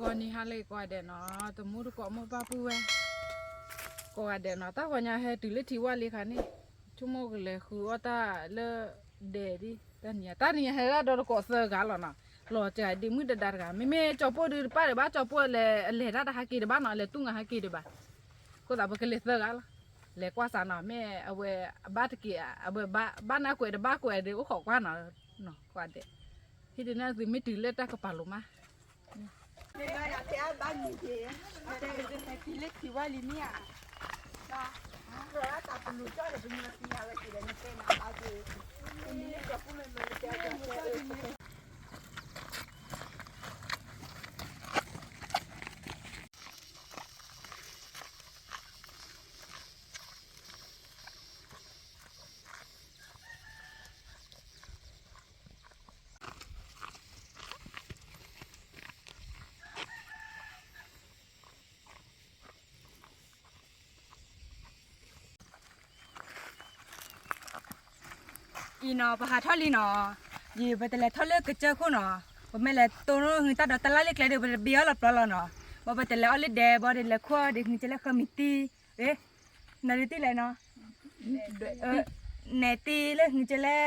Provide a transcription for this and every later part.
ဂီၤနံၤဟါလၢကိးဂၤဒဲးနီၤ, တမူတကိးမိၢ်ပၢ်ပုၢ်ဝဲၢ် ကိးဂၤဒဲးနီၤ, တၢ်ဂီၤညါဟဲတုၤလၢထံဝါလံခါန့ၣ်, ဆိကမိၣ်ကလဲၤဃုအီၣ်တၢ်လၢဒဲးဒ်, တၢ်နံၤညါ တၢ်နံၤညါဟဲဒၣ်ဒီးတကိးသၢဂၤလီၤနီၤ, လီၤစှၤဒ်မုၢ်တဒါတဂၤ, မ့မ့ၢ်ကၠီပိၢ်ဒုးတပၣ်ဒံးဘၣ်, ကၠီပိၢ်လဲၤ အလဲၤတၢ်တဟးက့ၤဒံးဘၣ်နီၤ, အလဲၤတူၢ်ငါဟးက့ၤဒံးဘၣ်, အဃိသးပကလဲၤသၢဂၤလီၤ, လဲၤကွၢ်စးနီၤ, မ့ၢ်အဝဲအဘၣ်တက့ၢ်, အဝဲဘၣ်နၢ်ကွဲးတဘၣ်ကွဲးဒီးအိၣ်ခိးကွၢ်နီၤ, ကိးဂၤဒဲး, ဟံးဒုးန့ၣ်သုမ့ၢ်တုၤလၢတၢ်ကပၤလိၤမး အံၤနီၤ ပဟးထီၣ်လံနီၤ, ယပတလဲၤထီၣ်လၢကစၢၢ်ခိၣ်နီၤ, ပမ့ၢ်လဲၤတိၢ်နီၣ်ဟုတၢ်ဒီးတလါလၢကျဲဒီး ပတဘ့ၣ်အီၣ်လီၤပျီလီၤနီၤ, ဘၣ်ပတလဲၤအီၣ်လၢဒဲးဘၣ်ဒီး လဲၤခီဒီး ဟံးကလဲၣ်ဃၢမံၤတံၢ်, နတံၢ်လဲၣ်နီၤ, နဲတံၢ်လၢဟံးကလဲၣ်,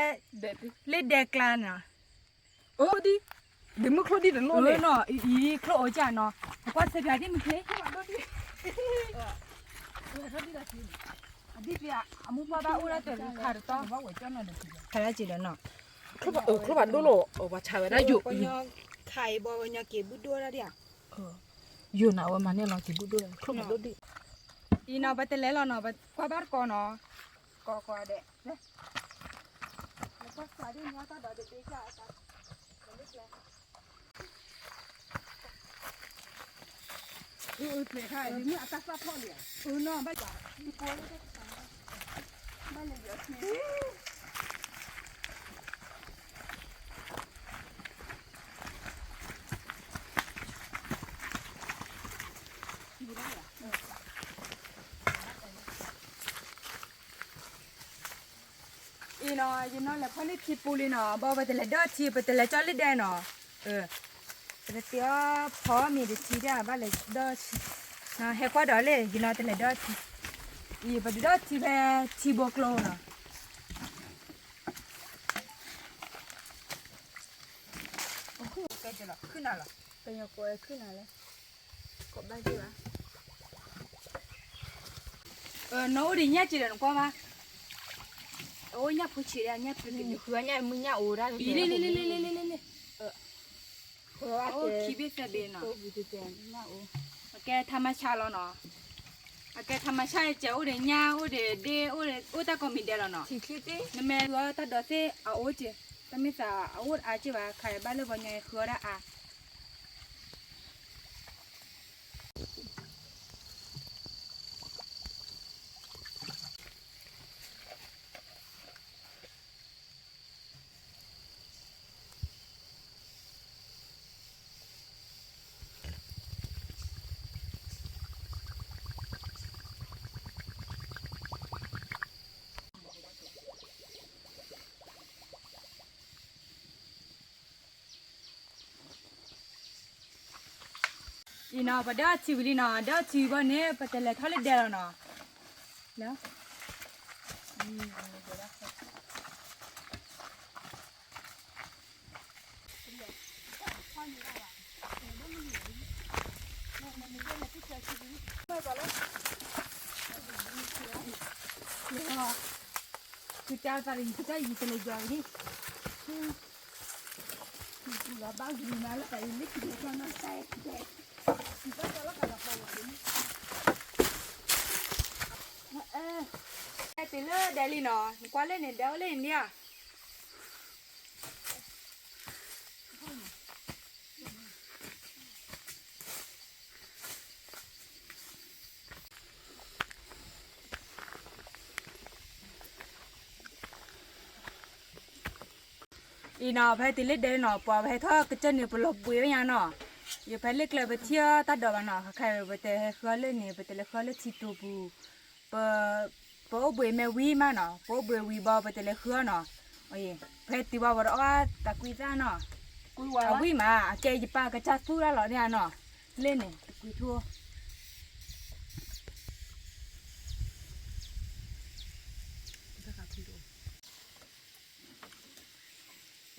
လၢဒဲးကျါနီၤ ဒ်မုၢ်ချိၣ်ဒ်တနီၤနီၤ, အံၤချိၣ်အိၣ်ကနီၤ, ကွၢ်ဆၢပၠးဒ်မုၢ်ချ့, အဒ်ပၠး အမိၢ်ပၢ်ဘၣ်အိၣ်ဒၣ်တရံးခါတတီ, ခါလၢက့ဒီးနီၤ, ချိၣ်ဘၣ်ဒိၣ်လီၤ, ပှၤဆါဝဲဒၣ်ယိာ်, ခါအံၤဘီပညီက့ၤဘုၣ်ဒိၣ်ဒၣ်ဒ်ဧါ, ယိာ်နၤဝဲမၤန့ၢ်လီၤက့ၤဘုၣ်ဒိၣ်, ချိၣ်ဘၣ်ဒိၣ်ဒ်, အံၤနီၤ ပတလဲၤလီၤနီၤ, ပကွၢ်ဘၣ်တကိးနီၤ, ကိးကိးဂၤဒဲး ကွၢ်စးဒ်န့ၣ်တၢ်ဒီးတဘ့ၣ်ကၢ်အတၢ်, အတၢ်စၢ်ထီၣ်လံ, အနီၢ်ဘၣ်, ဘၣ်လဲၤယီၤဆ့, အံၤနီၤ ယနီၤလဲၤဖီၣ်န့ၢ်ထံပူၤလံနီၤ, ဘၣ်ပတလဲၤဒီထံ ပတလဲၤကၠီလၢဒဲးနီၤ, ပတသ့အီၣ်ဖီမ့ၤတထံဒၣ် ဘၣ်လဲၤဒီထံ, ဟဲကွၢ်ဒီးလၢ ယနီၤတလဲၤဒီထံ, အံၤပတဒီထံဖဲထံဘိကျိနီၤ, ကဲလီၤ ခုနၤလီၤ, ပညီကိးဝဲခုနၤလၢ ကိးဘၣ်က့ၤဘၣ်, နအိၣ်ဒီးညၣ်က့ၤဒီးနကွၢ်ဘၣ်, အိၣ်ညၣ်ဖိဆံးဒီး ညၣ်ဖိဆံး ဃုအီၣ်ညၣ်မုၢ်ညၣ်အိၣ်ဒၣ်လံ, လံ လံ လံ လံ လံ လံ လံ, အိၣ်ခံဘ့ၣ်သၢဘ့ၣ်နီၤ, အကဲထါမါဆါလီၤနီၤ, အကဲထါမါဆါကဲအိၣ်ဒီးညၣ် အိၣ်ဒီးဒ့ အိၣ်တၢ်ကိးမံၤဒဲးလီၤနီၤ, နမ့ၢ်ဃုအီၣ်တၢ်ဒီးသ့ၣ်အအိၣ်က့ၤ, တၢ်မ့ၢ်သးအအိၣ်အါက့ၤဘၣ် ခါအံၤဘၣ်လၢပှၤညီဃုအီၣ်ဒၣ်အါ အံၤနီၤ ပဒီထံဝံၤလံနီၤ, ဒီထံဘီန့ၣ် ပတလဲၤထီၣ်လၢဒဲးလီၤနီၤ, လၢ ကစၢ်သးရံ ကစၢ်ယံၤတလဲၤယွၤအံၤ, ပူၤလီၤဘၣ်ဂ့ၤမးလၢသးအံၤလၢခံန့ၣ် ကီၢ်နီၢ်စဲး, ဟဲတုၤလၢဒဲးလံနီၤ, နကွၢ်လၢန့ၣ် ဒဲးအိၣ်လၢန့ၣ်ဧါ. အံၤနီၤ ပဟဲတုၤလၢဒဲးနီၤ, ပှၤပဟဲထီၣ်ကစၢၢ်န့ၣ် ပလီၤဘှံးဝဲညါနီၤ. ယဖဲလၢကျဲပထံၣ်အီၣ်တၢ်ဒိးဘၣ်နီၤ, ခဲခဲအံၤ ပတဟဲဃုအီၣ်လၢန့ၣ်, ပတလဲၤဃုအီၣ်လၢထံတိာ်ပူၤ, ပအိၣ်ဘှံးမ့ၢ်ဝံၤမးနီၤ, ပအိၣ်ဘှံးဝံၤဘီ ပတလဲၤဃုအီၣ်နီၤ. ပဟဲတုၤဘၣ်ဝဲဒီးအီၣ်တၢ်ကွံသၣ်နီၤ, အဝံၣ်မး အကဲယပၢ်ကစၢ်သူၣ်တၢ်လီၤန့ၣ်နီၤ. လ့ၣ်န့ၣ် တကွံထူ အံ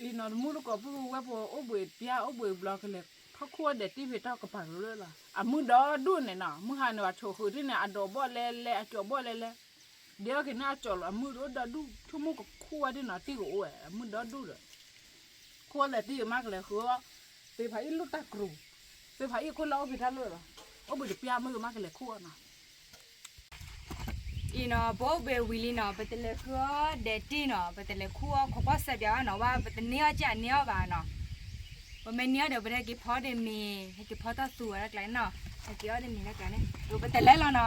ၤနီၤ တမုၢ်တကိးပုၢ်ဝဲၢ်ဖိအိၣ်ဘှံးပျၢ်အိၣ်ဘှံးဘျီကလဲၤထီၣ်ခူၣ်အီၣ်ဒဲးတံၢ်ဖဲထီၣ်ကပၤကရၢလီၤ. အမုၢ်ဒီဒူၣ်န့ၣ်နီၤ မုၢ်ဟါန့ၣ် ပှၤဆိးဃုာ်ထံၣ်န့ၣ် အဒိးဘီၣ်လဲလဲ အကၠီၤဘီၣ်လဲလဲ ဒ်အီၣ်က့ၤန့ၣ်အကၠီၤလီၤ အမုၢ်ဒီဒူၣ် ဆိကမိၣ်ကခူၣ်ဝဲဒ်နီၤ တံၢ်ကအိၣ်ဝဲ အမုၢ်ဒီဒူၣ်ဒီး ခူၣ်အီၣ်လဲၤတံၢ်မးကလဲၤဃုာ်အီၣ် သ့ဖးအံၣ်လိၣ်တၢ်ကရူၢ် သ့ဖးအံၣ်ခိၣ်လၢအိၣ်ဖဲတၢ်လၢာ်လီၤ အိၣ်ဘှံးတပျၢ်မုၢ်ကမးကလဲၤခူၣ်အီၣ်နီၤ အံၤနီၤ ပအိၣ်ဘှံးဝံၤလံနီၤ ပတလဲၤဃုအီၣ်ဒဲးတံၢ်နီၤ ပတလဲၤခူၣ်အီၣ်ခိးကွၢ်စဲးပၠးဘၣ်နီၤ ဝဲပတန့ၢ်အီၣ်ကဲအန့ၢ်အီၣ်ဘၣ်နီၤ ပမ့ၢ်န့ၢ်အီၣ်ဒီး ပဟဲက့ၤဖီတမံၤ ဟဲက့ၤဖီတၢ်သူအီၤတၢ်ကျါန့ၣ်နီၤ ဟဲက့ၤအီၣ်တမံၤတၢ်ကျါန့ၣ် ပတလဲၤလီၤနီၤ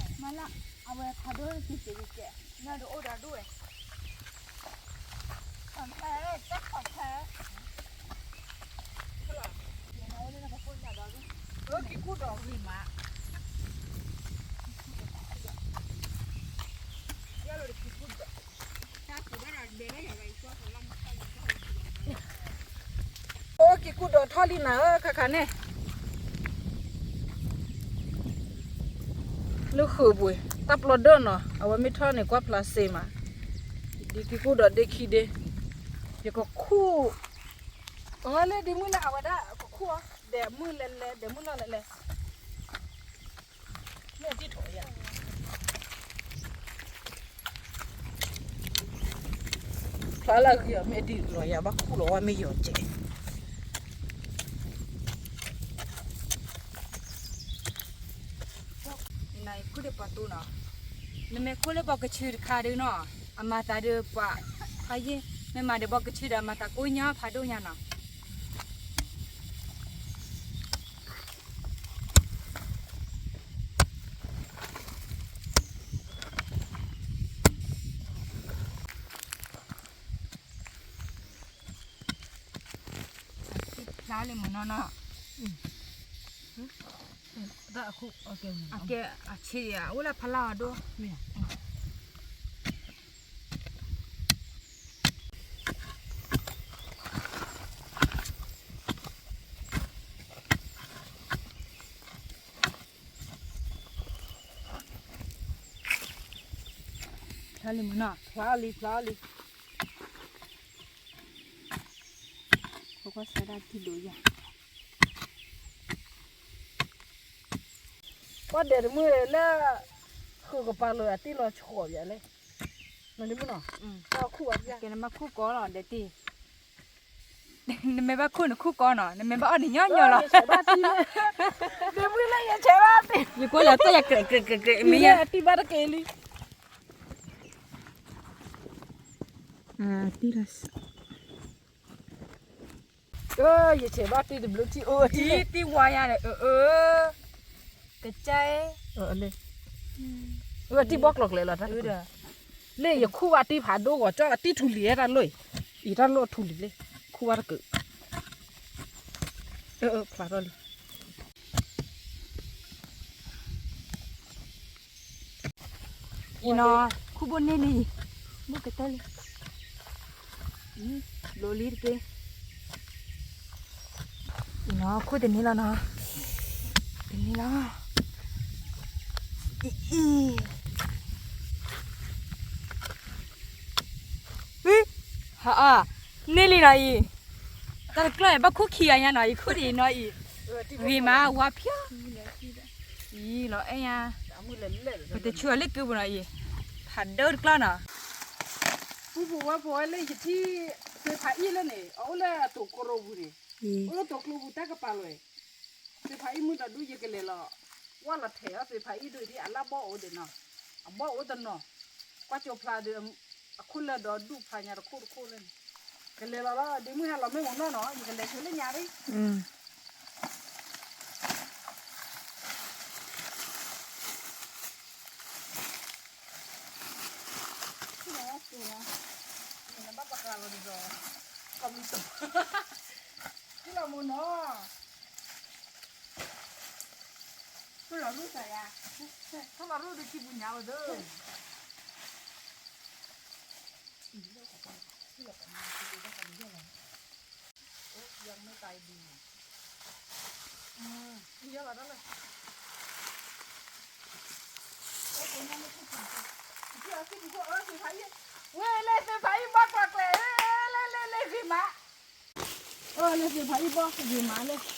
မၤလၢ အဝဲခီဒိၣ်က့ၤက့ၤက့ၤ ညၣ်ဒိၣ်အိၣ်ဒီးဒိၣ်ဝဲ အိၣ်က့ၤကူၣ်ဒီးထီၣ်လံနၤဧၢ ခါခါန့ၣ် လၢဃုာ်ပူၤ တၢ်ပျီဒၢၣ်နီၤ အဝဲမ့ၢ်ထီၣ်န့ၣ် ကွၢ်ဖျါစ့မး ဒ့ခံကူၣ်ဒီးဒ့ခံဒ့ ယကခူၣ် အဝဲလၢဒ့မုၢ်လၢအဝဲဒၣ်ကခူၣ်အီၤ ဒဲးမုၢ်လဲၤလဲၤ ဒဲးမုၢ်လီၤလဲၤလဲၤ မ့ၢ်အဒံၣ်ထီၣ်ယၤ ဖျါလၢအဂ့ၤအီၤ မ့ၢ်အဒံၣ်လီၤယၤ ဘၣ်ခူၣ်လီၤဝဲမ့ၢ်ယီၤကဲး နခူၣ်ဒီးပှၤတိၢ်နီၤ နမ့ၢ်ခူၣ်လၢဘီကဆူတခါဒုနီၤ အမၤသးဒီးပှၤ ဖးယံာ် မ့ၢ်မၤဒီးဘီကဆူဒီး အမၤသးကိးညါဖးဒိၣ်ညါနီၤ ဖျါလံမုၢ်နီၢ်နီၢ် အကဲအဆံးယၤ အိၣ်လၢဖျါအီၤဒိၣ် ဖျါလံမုၢ်နီၢ် ဖျါလံ ဖျါလံ ပကွၢ်စဲဒၣ်တံၢ်ဒိးယၤ ကွၢ်ဒဲးတမုၢ်လၢ ဃုာ်ကပၤလီၤအတံၢ်လီၤဆှီၣ်ယၤလဲၣ် နတမုၢ်နီၤ ကဲနမၤခူၣ်ကီးလီၤဒဲးတံၢ် နမ့ၢ်ဘၣ်ခူၣ်နခူၣ်ကီးနီၤ နမ့ၢ်ဘၣ်အီၣ်နညီညီလီၤ ဒဲးမုၢ်လၢယဆဲးဘၣ်တံၢ် ယကွၢ်လၢတၢ်ယၤကြဲးကြဲးကြဲးကြဲး မ့ၢ်ယၤ တံၢ်ဘၣ်တက့ၢ်လံ တံၢ်လီၤ ယဆဲးဘၣ်တံၢ်တဘျုးထံၣ်အိၣ် တံၢ်တံၢ်ဝါယၤဒီး အၢ အၢ ကစၢ် လၢ တံၢ်ဘီကျိာ်ကျဲလီၤ တၢ်တကုာ် လၢယခူၣ်ဘၣ်တံၢ်ဖးဒိၣ်ဂီၤ ကၠီအတံၢ်ထူလံၤတၢ်လိၣ် အံၤတၢ်လိၣ်ထူလံၤလံ ခူၣ်ဘၣ်တကုာ် ဖျါထီၣ်လံ အံၤနီၤ ခူၣ်ဘိန့ၢ်လံ ဘိကတၢၢ်လံ ဘျိလံတက့ၢ် အံၤနီၤ ခူၣ်တန့ၢ်လီၤနီၤ တန့ၢ်လီၤ အံၤ အံၤ ဟါအါ န့ၢ်လံနီၤအံၤ တၢ်တကျီၢ်ဘၣ်ခူၣ်ခံဂၤညါနီၤ အံၤခူၣ်ဒံးနီၤအံၤ ဂ့ၤမးဝါဖျါ အံၤလီၤအဲၣ်ညါ ပတဆူအလၢကုပူၤနီၤအံၤ ဖးဒိၣ်တကျီၢ်နီၤ ပူပူဝဲဖိဝဲလၢယထံၣ် သုဖးအံၣ်လၢန့ၣ် အအိၣ်လၢအတိာ်ကရိပူၤန့ၣ် အိၣ်လၢတိာ်ကျိပူၤတၢ်ကပၤလွဲၢ် သုဖးအံၣ်မုၢ်ဒီးဒူၣ်ယကလဲၤလီၤ ဝၢ်လီၤထဲးအီၤသုဖးအံၣ်ဒိၣ်ဒ်အလၢဘီၣ်အိၣ်ဒံးနီၤ အဘီၣ်အိၣ်တနီၤ ကွၢ်ကၠိဖျါဒီး အခိၣ်လၢဒီးဒူၣ်ဖျါညါတခိၣ်တခိၣ်လၢန့ၣ် ကလဲၤလီၤလီၤ ဒ့မုၢ်ဟဲလီၤမ့ၢ်မနီၢ်နီၤ ယကလဲၤဆူလၢညါဒ် ဘၣ်ပဃာ်လီၤဒ်သိး ကီၢ်မံၤစိး ထံၣ်လီၤမုၢ်နီၤ ထံၣ်လီၤရူၢ်သးယါ ထံၣ်လီၤရူၢ်ဒ်ထံပူၤညါဝဲသၢ ဝဲလၢသ့ၣ်ဖးအံၤဘီကွၢ်ကျဲၤ, လၢလၢလၢဂ့ၤမး, အၢ လၢသ့ၣ်ဖးအံၤဘီဂ့ၤမးလၢ ဘီ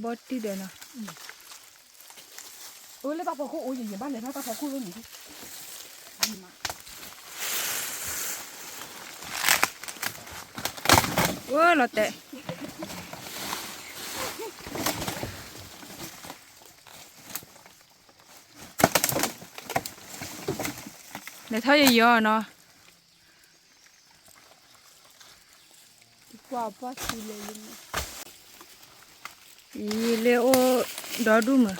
တံၢ်ဒီးနီၤ, အိၣ်လၢတၢ်ဖီခိၣ်အိၣ်ယံၤ ယဘၣ်လဲၤထီၣ်တၢ်ဖီခိၣ်လီၤန့ၣ်, ဝဲလီၤတဲာ် လဲၤထီၣ်ယယီၤနီၤ, ကွၢ်ပှၢ်ထံလဲၤလံ, ယလဲၤအိၣ်ဒီဒူၣ်မး,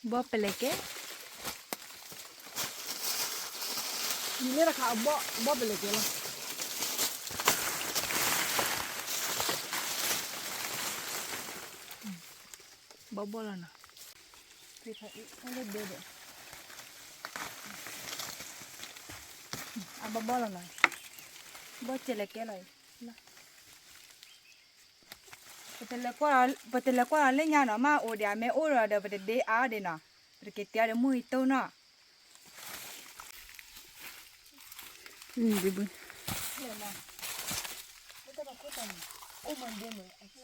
ဘီပလဲၤကဲ, ယလဲၤတခါအဘီ ဘီပလဲၤကဲလီၤ, ဘီဘီလီၤနီၤ, လၢဒဲဒီး အဘီဘီလီၤနီၤ, ဘီစဲးလဲၤကဲလီၤအံၤ ပတလဲၤကွၢ်လီၤလၢညါနီၤ, မ့ၢ်အိၣ်ဒီးအမ့ၢ်အိၣ်ဒီး ပတဒ့အါအီၤဒံးနီၤ, ပတက့ၤတဲအီၤဒီးမုၢ်အံၤတိၢ်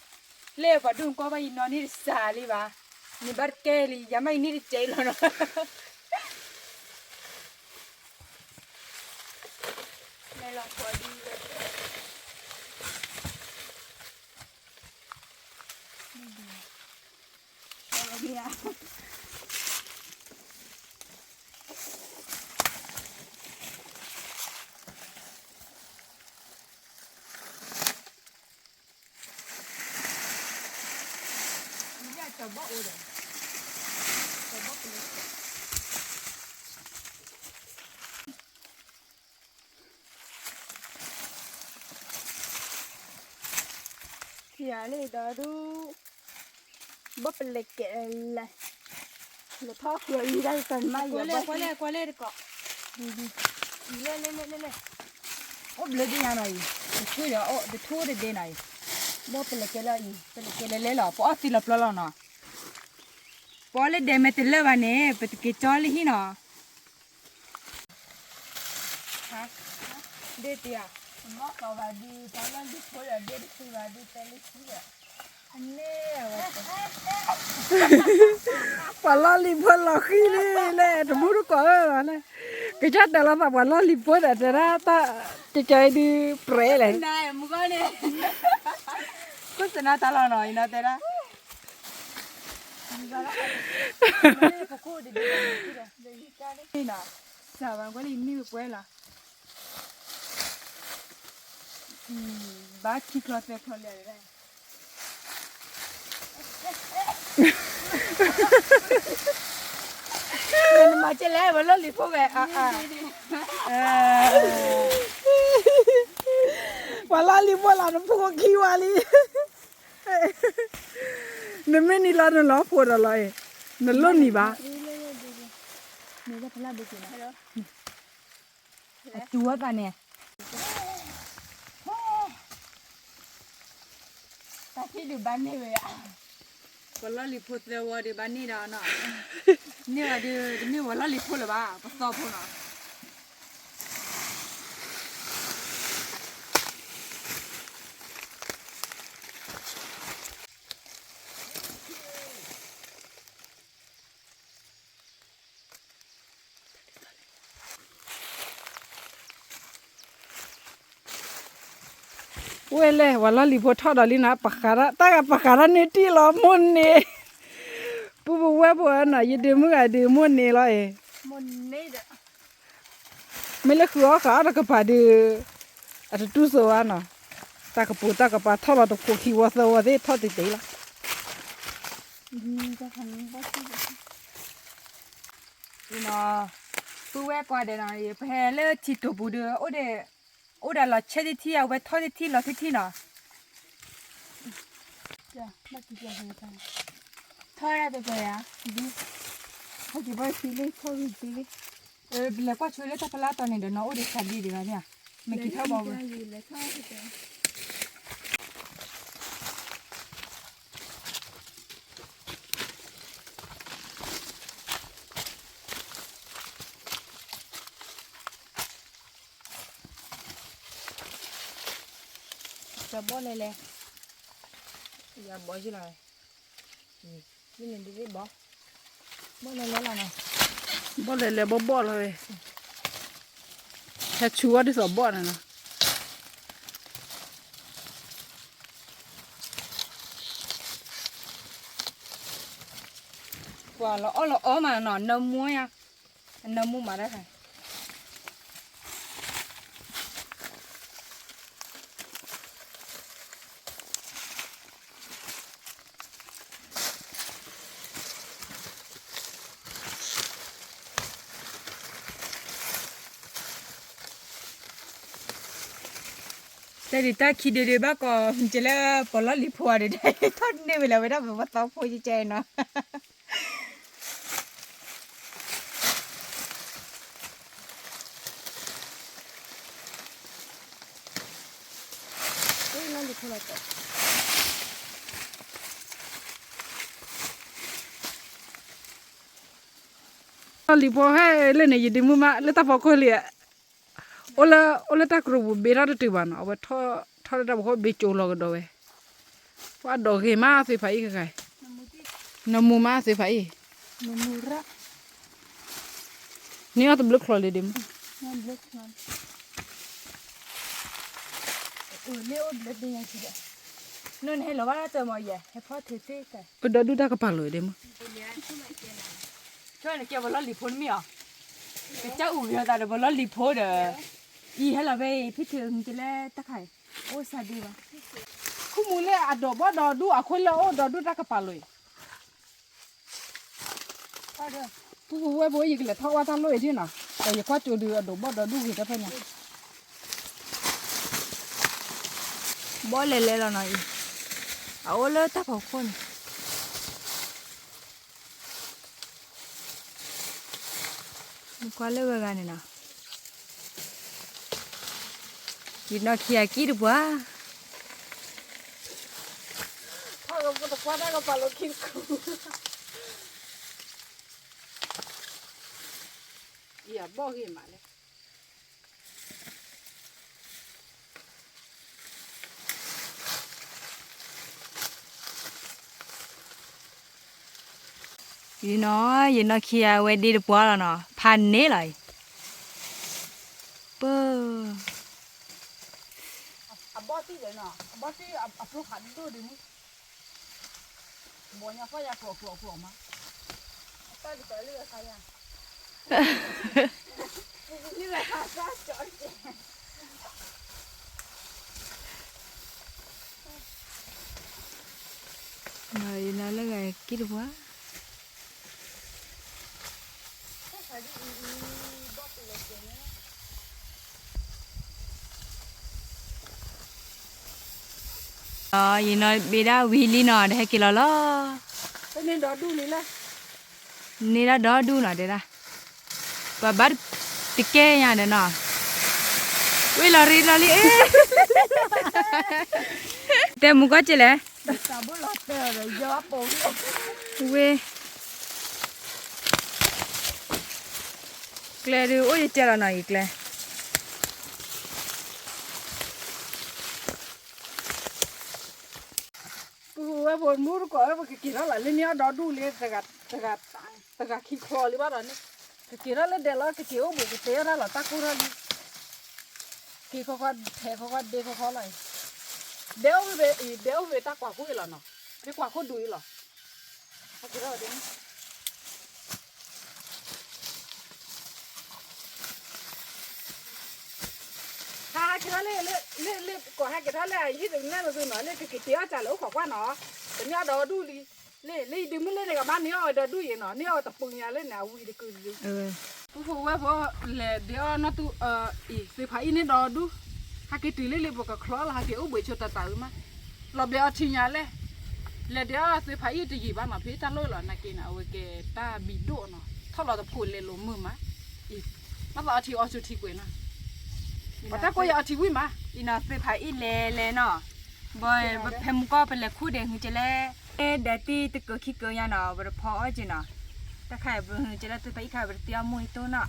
နီၤ, ဒ်ဘု လၢပှၤဒိၣ်ကီဘၣ်ယနီၢ်န့ၣ်တစှၤလံဘၣ်, န့ၣ်ဘၣ်တကဲလံ ယၤမ့ၢ်ယန့ၣ်တကဲလီၤနီၤ, လဲၤလီၤပှၤဒ် ထံၣ်ယၤလၢဒီဒူၣ် ဘီပလဲၤကဲလဲၣ်, လဲၤထီၣ်ဃုအံၤဒၣ်တၢ်မါယၤဘီ, ကွၢ်လဲၣ်ကွၢ်လဲၣ်တကိး, လဲၤလဲၤလဲၤလဲၤလဲၤ, အိၣ်ဘျၢဒ်ညါနီၤအံၤ, တထူဒီးအိၣ်တထူတဒ့နီၤအံၤ, ဘီပလဲၤကဲလၢအံၤ ပလဲၤကဲလဲၤလဲၤလီၤ ပအီၣ်သံလီၤပျီလီၤနီၤ, ပအီၣ်လၢဒဲမဲာ်တလၢာ်ဘၣ်န့ၣ် ပတက့ၤကၠီလၢဟံၣ်နီၤ ဒ်တံၢ်ဧါ, မီၢ်ကီးဘၣ်ဒုး ပှၤလီၢ်လံၤဖိဒီးဒ့တဃံဘၣ်ဒုး တဲလၢခံဒီး, အန့ၣ်, ပှၤလီၢ်လံၤဖိလီၤဃံလံလဲၣ် တမူတကိးဧၢ, ကစၢ်တဲလီၤသးပှၤလီၢ်လံၤဖိဒီးတဲဒၣ်တၢ်ကကဲဒုးပြဲလဲၣ်, ခိၣ်သနၢ်တၢ်လီၤနီၤ အံၤနီၤတဲဒၣ် စၢ်ဘၣ်ကွၢ်လၢယမ့ၢ်ပှဲၤလီၤ, ဘၣ်ခံချီသၢချီလဲၣ်, နမၤကဲလဲၣ် ပှၤလီၢ်လံၤဖိဝဲ, ပှၤလီၢ်လံၤဖိလီၤ နဖိခံဝါလံ နမ့ၢ်နံၤလီၤနလီၤဖိဒီးလီၤအံၤ, နလိၣ်နံၤဘၣ်, အစူၤဝဲသးန့ၣ်, တၢ်ထံၣ်ဒုးဘၣ်န့ၢ်ဝဲ, ပှၤလီၢ်လံၤဖိသၢဝီဒုးဘၣ်န့ၢ်ဒီးနီၤ, န့ၢ်ဝဲဒုး တမ့ၢ်ပှၤလီၢ်လံၤဖိလၢၤဘၣ် ပသီဖိနီၤ ဝဲလဲၣ် ပှၤလီၢ်လံၤဖိထီၣ်ဒီးလံနီၤ ပဃးတၢ် တၢ်ဂၤပဃးတၢ်န့ၢ်တံၢ်လီၤ မိၢ်န့ၢ်, ပုၢ်ပဝဲၢ်ဖိနီၤ ယဒုးမုၢ်ဂၤဒုးမိၢ်န့ၢ်လီၤအံၤ, မ့ၢ်လၢဃုအီၣ်ဃးအီၣ်တကပၤဒုး, အတတူၢ်စိဝဲနီၤ, တၢ်ကပူၤတၢ်ကပၤထီၣ်လီၤတခိၣ်ခံဝီသၢဝီသ့ၣ်ထီၣ်တံၢ်တံၢ်လီၤ အံၤနီၤ, ပုၢ်ဝဲၢ်ကိးဂၤဒဲးနီၤ, ပဟဲလၢထံတိာ်ပူၤဒီး အိၣ်ဒီး အိၣ်ဒီးလီၤဆဲးထံထံ အဝဲထီၣ်ထံထံလီၤထံထံနီၤ, ထီၣ်ဒၣ်တပၤယၤ, ဒ်, ဟဲက့ၤဘီၣ်ထံလံ ထီၣ်ဂံၢ်သ့လံ, လဲၤကွၢ်ဆိလၢတၢ်ဖီလာ်တီၤန့ၣ်ဒီး နီၢ်အိၣ်ဒီးဆါဒ့ဒံးဘၣ်န့ၣ်ဧါ, မ့ၢ်က့ၤထီၣ်ဘီဝဲ ကဘီၣ်လဲၤလဲၤ, ယဘီၣ်ယလီၤ, ယန့ၣ်ဒ်ဘီၣ်, ဘီၣ်လဲၤလဲၤလီၤနီၤ, ဘီၣ်လဲၤလဲၤဘီၣ်ဘီၣ်လီၤဝဲ, ဟဲဆူအီၤဒ်သိးဘီၣ်န့ၣ်နီၤ. ပှၤလီၤအီၣ်လီၤအီမးနီၤ, နၢမူယါ, နၢမူမးဒၣ်ခါ တဲဒ်တၢ်ခံဒုဒုဘၣ်ကီး ကလၢပလီၢ်လံၤဖိအီၤဒီး တၢ်ထီၣ်န့ၢ်ဝဲလၢဝဲဒၣ်ပဝဲသီဖိကဲကဲနီၤ. လီၢ်လံၤဖိဟဲလၢန့ၣ် ယဒ့မုၢ်မး လၢတၢ်ဖီခိၣ်လံ, အိၣ်လၢ အိၣ်လၢတၢ်ကရူၢ်ပူၤ ဘ့ထီၣ်တတုၤဘၣ်နီၤ, အဝဲထီၣ်တၢ်တဘျီဃီ ဘ့ကၠိလီၤကဒီးဝဲ, ပှၤဒိးဂ့ၤမးသ့ဖးအံၤဂၤဂၤ, နမူမးသ့ဖးအံၤ, န့ၢ်အီၣ်တဘျုးချီလံဒ့မုၢ်, န့ၣ်ဟဲလီၤဘၣ်တၢ်တမီၤယဲၢ် ဟဲဖီၣ်ထုးသ့ၣ်ကဲ, ပဒီဒူၣ်တၢ်ကပၤလိာ်ဒ့မုၢ်, ကဲပလီၢ်လံၤဖိတမ့ၢ်အီၤ, ကစၢ်အူဂ့ၤအသးဒီးပလီၢ်လံၤဖိဒီး, အံၤဟဲလီၤဖဲအံၤ ဖံထုးကလၢတၢ်ခါအံၤ, အိၣ်စၢ်ဒ့ဘၣ်, ခူမူလၢအဒိးဘီၣ်ဒီဒူၣ်အခိၣ်လၢအအိၣ်ဒီဒူၣ်တၢ်ကပၤလိာ်အံၤ ပုၢ်ဖိဝဲၢ်ဖိ ယကလဲၤထီၣ်ဝဲတၢ်လိၣ်အံၤဒ်နီၤ, ဒီးယကွၢ်ကၠိဒုးအဒိးဘီၣ်ဒီဒူၣ်ဂ့ၤတဖၣ်ညါ, ဘီၣ်လဲၤလဲၤလီၤနီၤအံၤ, အအိၣ်လၢတၢ်ဖီခိၣ်န့ၣ် မ့ၢ်ကွၢ်လၢဝဲဂၤန့ၣ်နီၤ, ယနီၢ်ခံဂၤကံၣ်တပှၢ်, ထီၣ်ကဖိတပှၢ်တၢ်ကပၤလိာ်ခံတခူ, ယဘီၣ်ဂ့ၤမးလဲၣ် ယနီၢ် ယနီၢ်ခံဂၤဝဲဒ့တပှၢ်လီၤနီၤ, ဖးန့ၢ်လီၤအံၤ, ပၢ် အဘီၣ်သံၣ်ဒီးနီၤ, အဘီၣ်သံၣ်အဖျိခးဒိၣ်ဒိၣ်မး, ဘီညါဖီၣ်ယါကျိးကျိးကျိးမး, အတၢ်ဒ်သိးလၢခါယါ ယနီၢ်လၢဂၤကံၣ်တပှၢ်, ယနီၢ်ဘ့ဒၣ်ဝံၤလံနီၤ ဒီးဟဲက့ၤလီၤလီၤ, န့ၢ်ဒိးဒူၣ်နီၤတဲဒၣ်, ပှၤဘၣ်တကဲညါဒီးနီၤ, ဝ့ၢ်လီၤရံလီၤလံ, တဲမူကီၢ်က့လဲၣ်, ဝ့ၢ် ကျဲဒုးအိၣ်ယတဲလီၤနီၤ ယကျဲ, ပုၢ်ဝဲၢ်ဖိမူတကိး ပကက့ၤထီၣ်လၢန့ၢ်အီၣ်ဒီဒူၣ်လံ, တဂၤခံချီလံဘၣ်ဒီးန့ၣ်, ကက့ၤထီၣ်လၢဒဲးလီၤ ကက့ၤအိၣ်ဘှံးကတဲထီၣ်လီၤ တၢ်ကိၢ်ထီၣ်လံ, က့ၤခီခီ ထဲခီခီဒ့ခီခီလီၤအံၤ, ဒဲအိၣ်ဝံၤ ဒဲအိၣ်ဝံၤတၢ်ကွၢ်ခိၣ်အံၤလီၤနီၤ, ဖဲကွၢ်ခိၣ်ဒူၣ်အံၤလီၤ, ဟဲက့ၤထီၣ်ဒ်န့ၣ် ဟဲက့ၤထီၣ်လၢ လၢ လၢ ကိးဟဲက့ၤထီၣ်လၢအဟံၣ်တနၢ်တဒုနီၤ လၢကက့ၤတ့အီၣ်တၢ်လၢအိၣ်ခိးကွၢ်နီၤ, တမ့ၢ်အီၣ်ဒီဒူၣ်လံ, လၢယဒုးမုၢ်လၢန့ၣ်ကဘၣ်န့ၢ်အီၣ်ဝဲဒီးဒူၣ်အံၤနီၤ, န့ၢ်အီၣ်ဝဲတပူၤညါလၢန့ၣ် အဝံၤတကုာ်တဒု, ပုၢ်ဖိဝဲၢ်ဖိ လဲၤဒဲးအီၣ်နီၢ်သူအံၤ သုးဖးအံၣ်န့ၣ်ဒီးဒူၣ်, ဟဲက့ၤတုၤလၢလံပကချီလီၤ ဟဲက့ၤအိၣ်ဘှံးဆိတၤတၤဧၢမး, လီၤဘဲအီထံညါလဲၣ်, လဲၤဒဲးအီၣ်သုးဖးအံၣ်တယံာ်ဘၣ်နီၤ ဖဲတၢ်လိၣ်လီၤ နာ်က့န့ၣ် အဝဲကဲတၢ်ဘံဒိၣ်နီၤ ထီၣ်လီၤတဖိးလဲၤလိာ်မုာ်မး, အံၤ, ဘၣ်သးအီထံအီဆိထံကွဲးနီၤ, ပတၢ်ကိးယအီထံဝံၣ်မး, အံၤနီၤ သုးဖးအံၣ်လဲၤလဲၤနီၤ, ဘီ, ပဖဲမူကီၢ်ပလဲၤခူၣ်ဒဲး ဟူကဲလဲၣ်, ဒဲးတံၢ်တကုာ်ခံကုာ်ညါနီၤ ပတဖီအီၣ်က့နီၤ, တၢ်ခါအံၤပဟူကဲလၢသုးဖးအံၣ်ခါ ပတသ့အီၣ်မိၢ်အံၤတိၢ်နီၤ,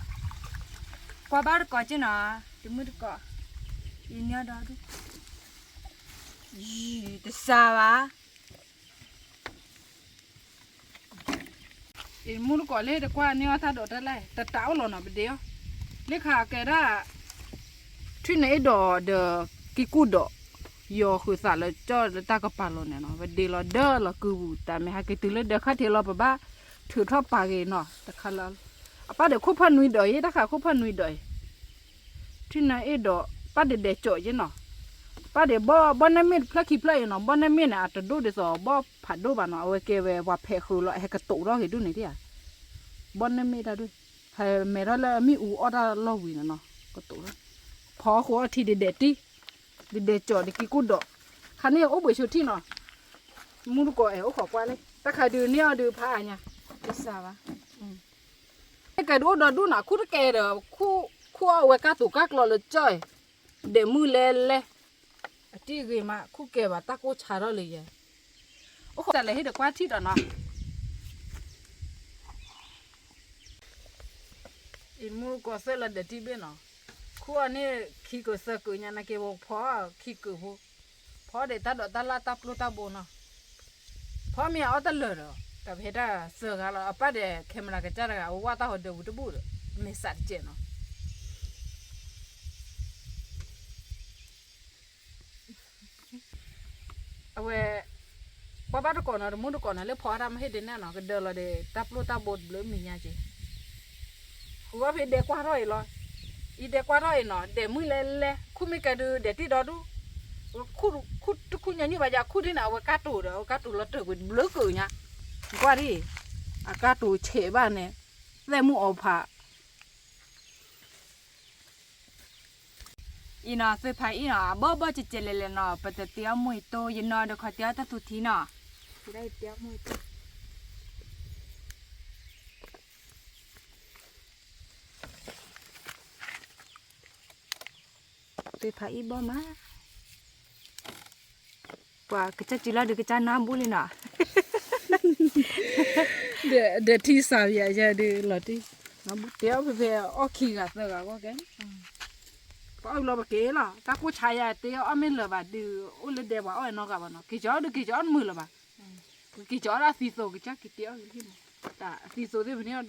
ကွၢ်ဘၣ်တကိးက့နီၤ, တမုၢ်တကိး, အံၤန့ၢ်ဒီးဒူၣ်, ယံၤ, တစှၤဘၣ် အံၤမူတကိးလၢတကွၢ်န့ၢ်အီၣ်တၢ်ဒိးတၢ်လၢ် တတးအိၣ်လီၤနီၤ ပဒ့အီၣ်, လၢခါကဲဒၣ် ထွံၣ်နၢအ့ၣ်ဒိးဒီး က့ၢ်ကူၣ်ဒိး, ယီၤဃုာ်သးလၢကၠီၣ်လၢတၢ်ကပၤလီၤန့ၣ်နီၤ ပဒ့လီၤဒၢလီၤကုပူၤ တၢ်မ့ၢ်ဟဲက့ၤတုၤလၢဒၢးခါထံးလီၤ ပဘၣ်ထုးထီၣ်ပာ်က့ၤနီၤ တခါလၢ, အပၢ်ဒဲးခိၣ်ဖၢနွံဒီးအံၤ တၢ်ခါခိၣ်ဖၢနွံဒီးအံၤ ထွံၣ်နၢအ့ၣ်ဒိး ပၢ်ဒဲးဒဲးကၠီၣ်ယ့နီၤ, ပၢ်ဒဲးဘီၣ် ဘီၣ်နဲၣ်မ့ၢ်တဖျၢၣ်ခံဖျၢၣ်အံၤနီၤ ဘီၣ်နဲၣ်မ့ၢ်န့ၣ် အတဒိၣ်ဒ်သိးဘီၣ်ဖးဒိၣ်ဘၣ်နီၤ အဝဲကဲဝဲပှၤဖဲးဃုာ်လီၤ ဟဲကတိၤထီၣ်က့ၤဒူၣ်န့ၣ်ဒၣ်ဧါ, ဘီၣ်နဲၣ်မ့ၢ်တၢ်ဒိၣ်, ဟဲမဲထီၣ်လၢအမ့ၣ်အူအီၣ်တၢ်လီၢ်ဝံၤန့ၣ်နီၤ ကတိၤထီၣ်, ဖီဃုာ်အီၣ်ထံဒဲးဒဲးတံၢ်, ဒဲးဒဲးကၠီၣ်ဒဲးက့ၢ်ကူၣ်ဒိး, ခါန့ၣ်အိၣ်ဘှံးဆိထံနီၤ, မူတကိးအဲၣ်အိၣ်ခိးကွၢ်လံ တၢ်ခါဒုးန့ၢ်အီၣ်ဒုးဖးအါညါ, တစှၤဘၣ် ကဲဒုးအိၣ်ဒီးဒူၣ်နီၤ ခူၣ်တကဲဒီး ခူၣ်အီၣ်ဝဲကၢ်သိးကၢ်ကျီလၢကၠီၣ်အံၤ, ဒဲးမုၢ်လဲလဲ, အတံၢ်ဂ့ၤမး ခူၣ်ကဲဘၣ်တၢ်ကိၢ်ဆါထီၣ်လၢယဲ, အိၣ်ခိးတၢ်လဲၤဟ့ၣ်ဒီးကွၢ်ထံၣ်ဒီးနီၤ, အံၤမူကီၢ်သၢလၢဒဲးတံၢ်ဘ့ၣ်နီၤ, ခူၣ်အီၣ်န့ၣ်ခံကုာ်သၢကုာ်ညါ နာ်က့ဝဲဖီအီၣ်ခံကုာ်ဖိ, ဖီဒဲးတၢ်ဒိးတၢ်လၢ်တၢ်ပျိၢ်တၢ်ဘိနီၤ, ဖီမ့ၢ်အီၣ်တလၢာ်ဒီး တၢ်ပဟဲတၢ်သၢဂၤလီၤ အပၢ်ဒီး camera ကစၢ်တဂၤ အဝဲဝၣ်တၢ်ဟီၣ်ဒၢးပူၤတဘူၣ်ဒီး မဲာ်ဆှးတစဲးနီၤ အဝဲ, ကွၢ်ဘၣ်တကိးနီၤ တမူတကိးနီၤ လၢဖီအတၢ်မ့ၢ်ဟ့ၣ်ဒ်န့ၣ်နီၤ ကဒၢလီၤဒီး တၢ်ပျိၢ်တၢ်ဘိတဘျုးမံၤညါက့ၤ, ဃုအီၣ်ဖဲဒဲးကွၢ်ထီၣ်အံၤလီၤ, အံၤဒဲးကွၢ်ထီၣ်အံၤနီၤ ဒဲးမုၢ်လဲလဲ ခူၣ်မ့ၢ်ကဲဒုးဒဲးတံၢ်ဒီဒူၣ်, ခူၣ်တခူၣ်ညီနုၢ်ဘၣ်ယၤ ခူၣ်ဒ်န့ၣ် အဝဲကၢ်တိၤဒီး အကၢ်တိၤလီၤတၢၢ်ကွံာ်တဘျုးကုာ်ညါ, ကွၢ်ဒ်, အကၢ်တိၤဆဲးဘၣ်န့ၣ်, သဲမုၢ်အီၤဖး အံၤနီၤ သုးဖးအံၣ်နီၤ အဘီၣ်ဘီၣ်ကဲကဲလဲၤလဲၤနီၤ ပတသ့အီၣ်မိၢ်အံၤတိၢ် ယနီၤဒီးခီသ့အီၣ်တၢ်သူထံနီၤ, သုးဖးအံၣ်ဘီၣ်မး ပှၤကစၢ်စုလီၤဒုးကစၢ်နါဘူၣ်လံနီၤ, ဒီးထံစၢ်ယၤယဲဒုးလီၤတံၢ်, တဲအီၣ်ဖဲဖဲအီၣ်ခံဂၤသၢဂၤဂီၢ်ကဲ, ပအီၣ်လီၤပက့ၤလီၤ တၢ်ကိၢ်ဆါယၤ တဲအီၣ်မ့ၢ်လၢၤဘၣ်ဒုး အိၣ်လၢဒဲပှၤအီၣ်နီတဂၤဘၣ်နီၤ က့ၤကၠီအီၣ်ဒုး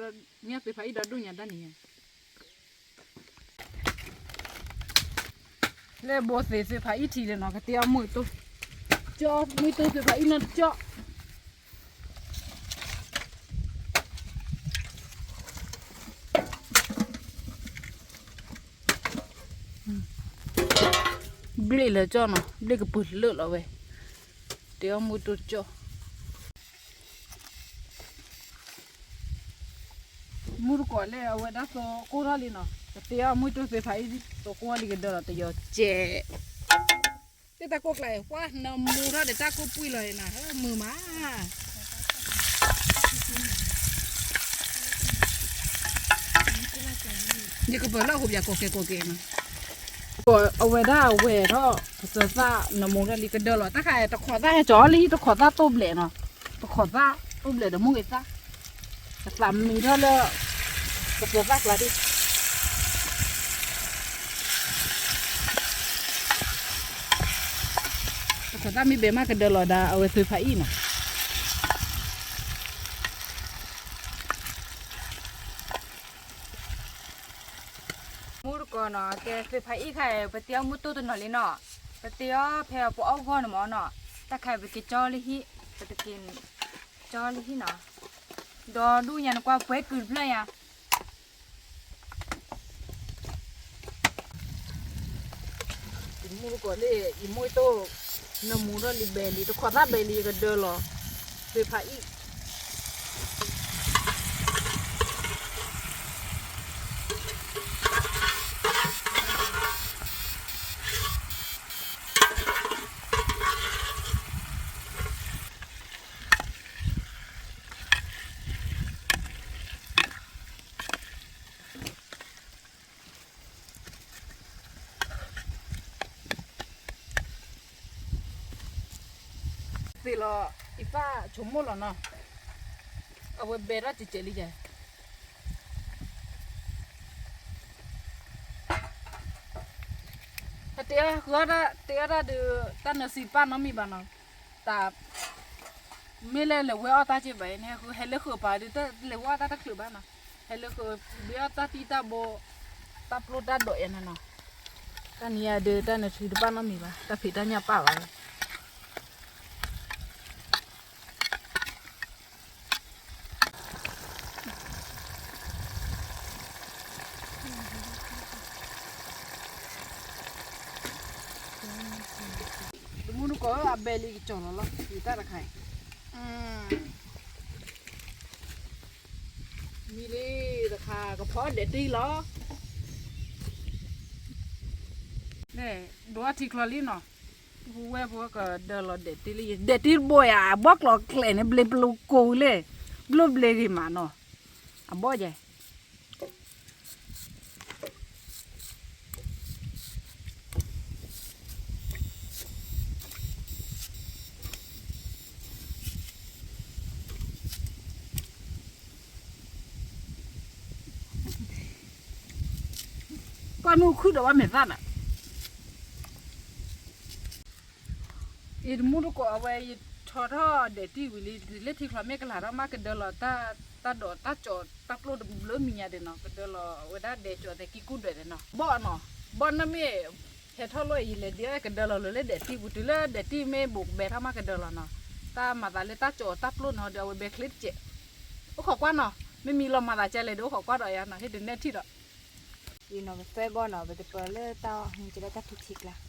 က့ၤကၠီအီၣ်တမုာ်လၢၤဘၣ်, က့ၤကၠီအီၣ်ဒၣ်သံသိးကစၢ်က့ၤတဲအီၣ်လံမး, တၢ်အသံသိးသ့ၣ်ဖဲန့ၣ် ဒ်သုးဖးအံၣ်ဒီဒူၣ်ညါတၢ်န့ၣ်ညါ လၢဘိသ့ၣ်သုးဖးအံၣ်ထံးလၢနီၤ ကတဲအီၣ်မုၢ်တိၢ်, ကၠီမုၢ်တိၢ်သုးဖးအံၣ်နီတကၠီၣ်, ဘျ့ၣ်လၢကၠီၣ်နီၤ ဘျ့ၣ်ကပၢၤလၢာ်လီၤဝဲ, တဲအီၣ်မုၢ်တိၢ်ကၠီၣ် မူတကိးလၢအဝဲဒၣ်သိကိၢ်ထီၣ်လံနီၤ ကတဲအီၣ်မုၢ်တိၢ်သုးဖးအံၣ် သိကိၢ်ထီၣ်လံကဒၢလီၤတယီၤကဲး, သ့ၣ်တၢ်ကိၢ်ကျါအံၤ ပှၢ်နမူထီၣ်ဒီးတၢ်ကိၢ်ပှံၢ်လီၤအံၤနၤ မုာ်မး ယကပၢၤလၢအဟိပၠးကိးကဲကိးကဲနီၤ, အဝဲဒၣ်အဝဲထီၣ် ကစၢၢ်သၣ်နမူထီၣ်လံကဒၢလီၤ တၢ်ခါအံၤ တခိးသၣ်ဟဲကၠီလံ တခိးသၣ်တိၢ်ဘျဲးနီၤ, တခိးသၣ်တိၢ်ဘျဲးဒီးမိၢ်ဂ့ၤသၣ်, တသးမံထီၣ်လၢ ကစၢၢ်သၣ်ကျါဒၣ် တခိးသၣ်မ့ၢ်ဘဲမးကဒၢလီၤဒၣ် အဝဲသုးဖးအံၣ်နီၤ မူတကိးနီၤ ကဲသုးဖးအံၣ်ခါအံၤ ပတဲအီၣ်မုၢ်တိၢ်တနီၤလံနီၤ, ပတဲအီၣ်ဖဲပအီၣ်ဂီၢ်န့ၣ်မ့ၢ်နီၤ, တၢ်ခါအံၤပက့ၤကၠီလၢဟံၣ်, ပတက့ၤကၠီလၢဟံၣ်နီၤ, ဒီးဒူၣ်ညါနကွၢ်ပှဲၤကုာ်တဖျၢၣ်ညါ ယမူတကိးလၢ ယမူတိၢ် နမူထီၣ်လံဘဲလံ တခိးသၣ်ဘဲလံ ယကဒၢလီၤ. သွ့ၣ်ဖးအံၣ် သ့ၣ်လီၤ အံသၣ်ဆိကမိၣ်လီၤနီၤ, အဝဲဘဲထီၣ်စဲးစဲးလံယဲ, ဟဲတဲအီၣ်ဃုအီၣ်တၢ် တဲအီၣ်တၢ်ဒုး တၢ်နၢၤစံပာ်နီတမံၤဘၣ်နီၤ, တၢ် မ့ၢ်လၢလဲၤဝဲအီၣ်တၢ်က့ဘၣ်အံၤန့ၣ် ဟဲဃု ဟဲလၢဃုာ်ပာ်ဒုး တၢ်လဲၤဝဲအီၣ်တၢ်တချုးဘၣ်နီၤ, ဟဲလၢဃုာ်ဘ့အီၣ်တၢ်တံၢ်တၢ်ဘိ တၢ်ပျိတၢ်ဒိးယဲန့ၣ်နီၤ, တၢ်နံၤအံၤဒုး တၢ်နၢၤစံတပာ်နီတမံၤဘၣ် တၢ်ဖံးတၢ်ညၣ်ပာ်ဘၣ်ဝဲ တမူတကိးဧၢ အဘဲလံကစီၤလီၤလီၤ ယတၢ်တခါအံၤ, မံလံတခါ ကဖီဒဲးတံၢ်လီၤ, ဒိးထံချီလံနီၤ, ပဝဲပဝဲကဒၢလီၤဒဲးတံၢ်လံ ဒဲးတံၢ်တဘိယၤ အဘီၣ်ကျိးကျဲန့ၣ် ဘျ့ပလိၤကိးလံ, ဘျိဘျ့ဂ့ၤမးနီၤ, အဘီၣ်ယဲ ကွၢ်နုာ်ခုၣ်ဒီးဘၣ်မဲာ်သၣ်နၤ, အံၤတမူတကိးအဝဲ ယထီထီၣ်ဒဲးတံၢ်ဝံၤလံ လၢထံချီမ့ၢ်ကလၤထီၣ်မး ကဒၢလီၤတၢ်ဒိးတၢ်ကၠီၤတၢ်ပျိတဘျုးမံၤညါဒဲးနီၤ, ကဒၢလီၤဝဲဒၣ်ဒဲးကၠီၤသဲးကံၢ်ကူၣ်ဒွဲၣ်သဲးနီၤ, ဘီၣ်နီၤ, ဘီၣ်နီၢ်မ့ၢ်ဟဲထီၣ်လီၢ်အံၤလဲၤဒ်ကဒၢလီၤလၢလၢဒဲးတံၢ်ပူၤတုၤလၢဒဲးတံၢ်မ့ၢ်ဘူးကဘဲထီၣ်မးကဒၢလီၤနီၤ, တၢ်မၤသးလၢတၢ်ကၠီၤတၢ်ပျိနီၤဒီးအဝဲဘဲချ့တစဲး, အိၣ်ခိးကွၢ်နီၤ, မ့မံလီၤမၤသးကဲလဲၣ်ဒီးအိၣ်ခိးကွၢ်ဒီးယၤနီၤ ဟ့ၣ်တနဲၣ်ထံၣ်ဒီး အံၤနီၤ ပသွဲဘီၣ်နီၤ ပတပၢၤလၢတၢ်ဟူးကလၢတၢ်ထံထံကျါ, အံၤနီၤ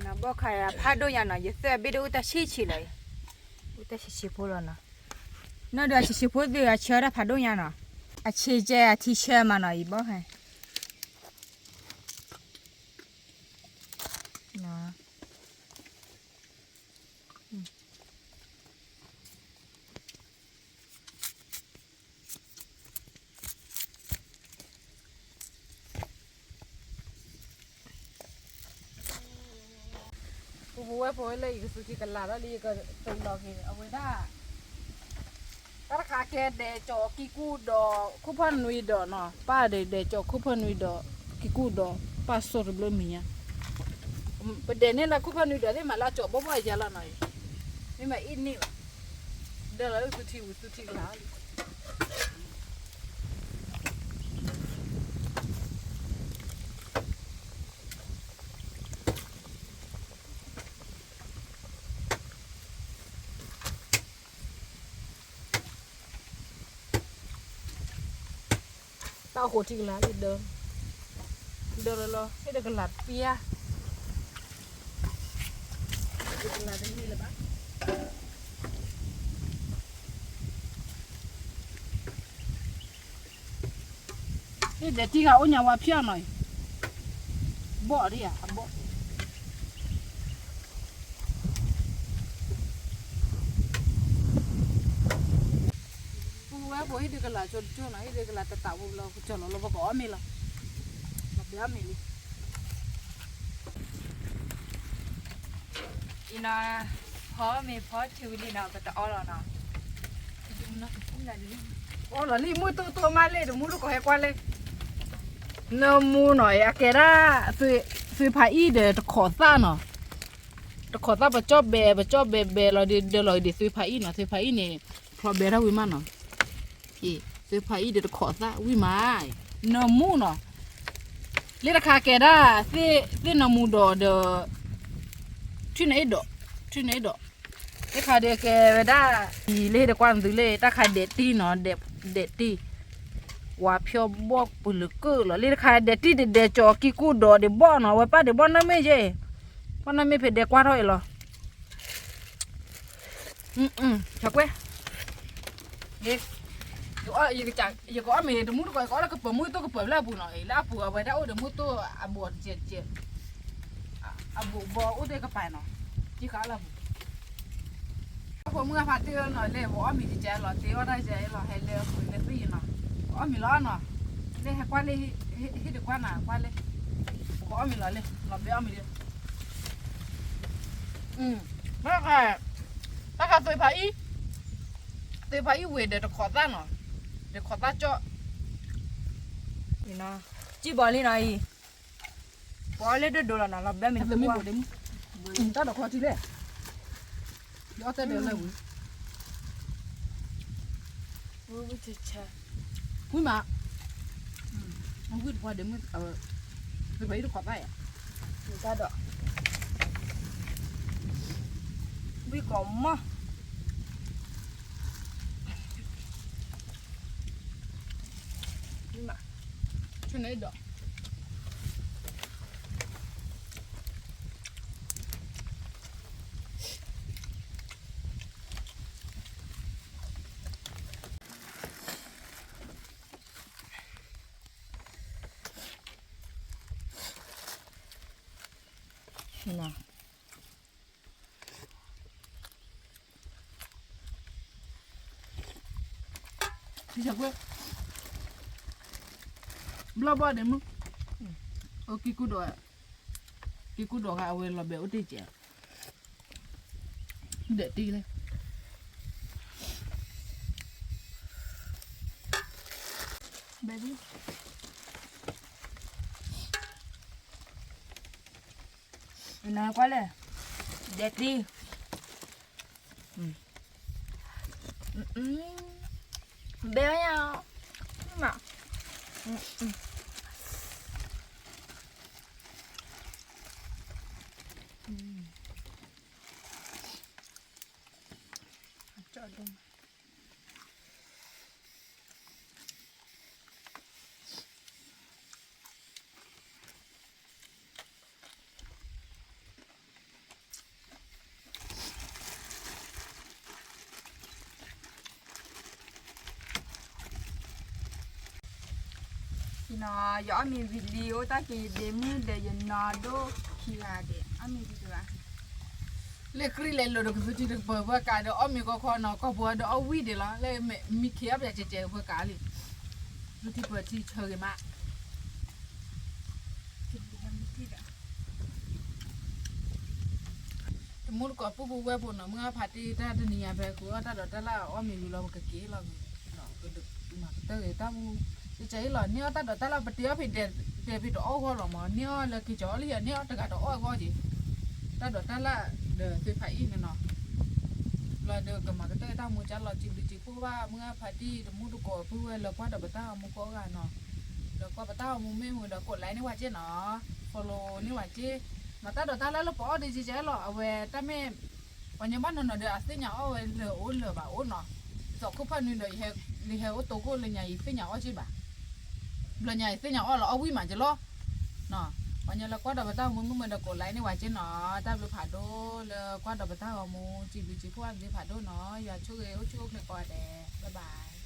ဘီၣ်ခါအံၤဖးဒိၣ်ညါနီၤ ယသွဲဘ့ၣ်ဒိၣ်အိၣ်တၢ်ဆံးဆံးလီၤအံၤ, အိၣ်တၢ်ဆံးဆံးဖိလီၤနီၤ, နီၢ်ဒီးအဆံးဆံးဖိသ့ၣ်အဆၢတၢ်ဖးဒိၣ်ညါနီၤ, အဆံးကဲအထံဆၢမးနီၤ အံၤဘီၣ်ခါ ပဝဲပဝဲလၢယကသူၣ်က့ၤကလာ်ဒီးလၢယကသုးလီၤက့ၤအဝဲဒၣ်, တၢ်တခါကဲဒဲးကၠီၤကံၢ်ကူၣ်ဒီး ခိၣ်ဖၢၣ်နွံဒီးနီၤ, ပၢ်ဒဲးဒဲးကၠီၤခိၣ်ဖၢၣ်နွံဒီး ကံၢ်ကူၣ်ဒီး ပၢ်စိၢ်တဘျုးမံၤညါ, ပဒဲးန့ၣ်လၢခိၣ်ဖၢၣ်နွံဒီးသ့ၣ်မးလၢကၠီၤဘီၣ်ဘီၣ်ယၤလီၤနီၤ, မ့မ့ၢ်အံၣ်န့ၣ်ဘၣ်, ဒၢလီၤလၢသူၣ်ထံဝံၤသူၣ်ထံကလာ်လံ တၢ်အိၣ်ဃိးထံကလၤလံဒၢ, ဒၢလီၤလီၤ ဟ့ၣ်တကလၤပျၢ်, တကလၤတန့ၢ်လၢၤဘၣ်. ဟ့ၣ်ဒဲးတံၢ်ဂၤအိၣ်ညါဝါဖျၢၣ်နီၤ, ဘီၣ်ဒံးဧါ အဘီၣ်. ပဝဲပဟ့ၣ်ဒုးကလၤကၠိတကၠိနီၤ, ဟ့ၣ်ဒုးကလၤတသးဝံၤလီၤ ကစၢ်လီၤလီၤ ပကအီၣ်မ့ၤလီၤ, လီၤဘျါမ့ၤလံ. အံၤနီၤ, ဖီမ့ၤဖီထံဝံၤလံနီၤ ပတအီလီၤနီၤ. အီလီၤလံ မုၢ်တိၢ်တိၢ်မးလံ တမူတကိးဟဲကွၢ်လံ. နၢမူနီၤ အကဲဒၣ် သွ့ၣ်ဖးအံၣ်ဒီးတခိးသၣ်နီၤ, တခိးသၣ်ပကၠီၣ်ဘဲ ပကၠီၣ်ဘဲဘဲလီၤဒီး ဒၢလီၤဒံးသွ့ၣ်ဖးအံၣ်နီၤ, သွ့ၣ်ဖးအံၣ်န့ၣ် ဖျီဘဲထီၣ်ဝံၤမးနီၤ. သွ့ၣ်ဖးအံၣ်ဒီးတခိးသၣ်ဝံၤမး, နၢမူနီၤ. လၢတခါကဲဒၣ် သ့ၣ်နၢမူဒီးဒီး ထွံၣ်နအ့ၣ်ဒီး ထွံၣ်နအ့ၣ်ဒီး လၢတခါဒီးကဲဝဲဒၣ် လၢတကွၢ်နသုလၢ တၢ်ခါဒဲးတံၢ်နီၤ, ဒဲးတံၢ် ဝါဖျီၣ်ဘီၣ်ပလၢၤကၢၢ်လီၤ. လၢတခါဒဲးတံၢ်ဒဲးဒဲးကၠီၤကံၢ်ကူၣ်ဒီးဒဲးဘီၣ်နီၤ, ဝဲပၢ်ဒဲးဘီၣ်နီၢ်မ့ၢ်ယဲၢ် ပှၤနီၢ်မ့ၢ်ဖဲဒဲးကွၢ်ထီၣ်အံၤလီၤ. ဆၢကွဲး, ယကအီၣ်မ့ၤတမူတကိး ယကအီၣ်လၢကပၢၤမုၢ်သိၣ်ကပၢၤလၢအပူၤနီၤ, လၢအပူၤအဝဲဒၣ်အိၣ်ဒီးမုၢ်သိၣ်အဘူးတကဲးတကဲး, အဘူးဘီအိၣ်သ့ၣ်ကပၤနီၤ, ကံဃာ်လၢအပူၤ အဖိမုၣ်အဖးတ့ၢ်နီၤ လဲၤပကအီၣ်မ့ၤတကဲးလီၤ သ့အီၣ်တၢ်ကဲးလီၤ ဟဲလၢအပူၤလၢသ့ၣ်နီၤ, ကအီၣ်မ့ၤလီၤနီၤ, လၢဟဲကွၢ်လၢ ဟ့ၣ်ဒုးကွၢ်နၤကွၢ်လၢ, ပကအီၣ်မ့ၤလီၤလၢ လီၤဘဲအီၣ်မ့ၤလၢ, ဘၣ်ဃး ဘၣ်ဃးသွ့ဖးအံၣ်, သွ့ဖးအံၣ်ဝံၤဒီးတခိးသၣ်နီၤ, တခိးသၣ်ကၠီၣ်, စံၣ်ဘီလံနီၤအံၤ, ပအီၣ်လၢဒိၣ်ဒိၣ်လီၤနီၤ လီၤဘဲမ့ၤတခိး, တၢ်ဒိးခီထံလဲၣ်, ယအီၣ်တၢ်ဒိးလၢဝံၤ ဝံၣ်မး, ဝံၣ်တခွါဒ့မုၣ်, သွ့ဖးအံၣ်တခိးသၣ်ယါ, တၢ်ဒိး, ဝံၣ်ကိးမး, ဝံၣ်မး, ဆူန့ၣ်ဒိး ဘျီဘီဒ့မုၣ်, အိၣ်က့ၤကူဒီး, က့ၤကူဒီးဂၤအဝဲလီၤဘဲအိၣ်တ့ၢ်ကဲး, ဒဲးတံၢ်လၢ baby နကွၢ်လဲၣ်, ဒဲးတံၢ်, ဘဲဝဲညါ, မး, နီၤ ယအီၣ်မ့ၤဝံၤလံ အိၣ်တၢ်က့ၤယဒ့မုၣ်ဒီးယနီၢ်ဒိၣ်ခံဂၤဒဲး အီၣ်မ့ၤဝံၤတဂၤ လၢကြံၢ်လဲၤလိာ်ဒီးကသူထံတကပၤပှၤကးဒီးအီၣ်မ့ၤကီခီနီၤ ကီၢ်ပှၤဒီးအီၣ်ဝံၤဒဲးလီၤ လၢမ့ၢ်ခံအီၣ်ပှၤကဲကဲပှၤကးလံ ကသူထံပှၤထံဆၢဂ့ၤမး တမူတကိးပုၢ်ဖိဝဲၢ်ဖိနီၤ မုၢ်ဂၢ်ဖးတ့ၢ်တၢ်တနံၤညါဖဲ ဃုအီၣ်တၢ်ဒိးတၢ်လၢ်အီၣ်မ့ၤဝံၤလီၤ ပကက့ၤလီၤ ကမၤကတၢၢ်ဂ့ၤတၢ်မူ ကကဲအံၤလီၤ န့ၢ်အီၣ်တၢ်ဒိးတၢ်လၢ် ပတ့အီၣ်ဖဲဒဲး တဲဖဲတအီၣ်ဂီၢ်လီၤမး န့ၢ်အီၣ်လၢက့ၤကီအီၣ်လၢယၤ န့ၢ်အီၣ်တဂၤတအီၣ်အဂီၢ်က့ၤ တၢ်ဒိးတၢ်လၢ်ဒီးသ့ဖးအံၣ်န့ၣ်နီၤ လီၤဒီးကမၤကတၢၢ်တၢ်မူကလီၤ စံးဘျုးစံးဖှိၣ်ဘၣ် မုၢ်ဂၢ်ဖးတံၢ် တမူတကိးပုၢ်ဝဲၢ်လၢကွၢ်ဒီးပတၢ်ဂီၤမူကိးဂၤနီၤ ဒီးကွၢ်ပတၢ်ဂီၤမူမ့ၢ်မုာ်ဒီး ကိး like န့ၢ်ဝဲက့နီၤ follow န့ၢ်ဝဲက့ မၤတၢ်ဒိးတၢ်လၢ်လၢပအီၣ်ဒံးကဲကဲလီၤ အဝဲတၢ်မ့ၢ် ပှၤညီဘၣ်နီၤနီၤဒီး အသ့ၣ်ညါအီၣ်ဝဲလၢာ်အိၣ်လၢာ်ဘၣ်အိၣ်နီၤ သီခိၣ်ဖၣ်နွံဒီး ယဟဲအိၣ်တိခိၣ်လၢညါ ယသ့ၣ်ညါအီၣ်က့ဘၣ် ဘျီညါယသ့ၣ်ညါအီၣ်လီၤအီၣ်ဝံၣ်မးက့လီၤ ပှၤညီလၢကွၢ်ဒီးပတၢ်ဂီၤမူမ့ၢ်မုာ်ဒီး ကိး like န့ၢ်ဝဲက့နီၤ တၢ်ဘျုးဖးဒိၣ်လၢကွၢ်ဒီးပတၢ်ဂီၤမူ စံးဘျုးစံးဖှိၣ်အသ့ဖးဒိၣ်နီၤ ယွၤဆိၣ်ဂ့ၤအိၣ်ဆူၣ်အိၣ်ချ့ကိးဂၤဒဲး bye bye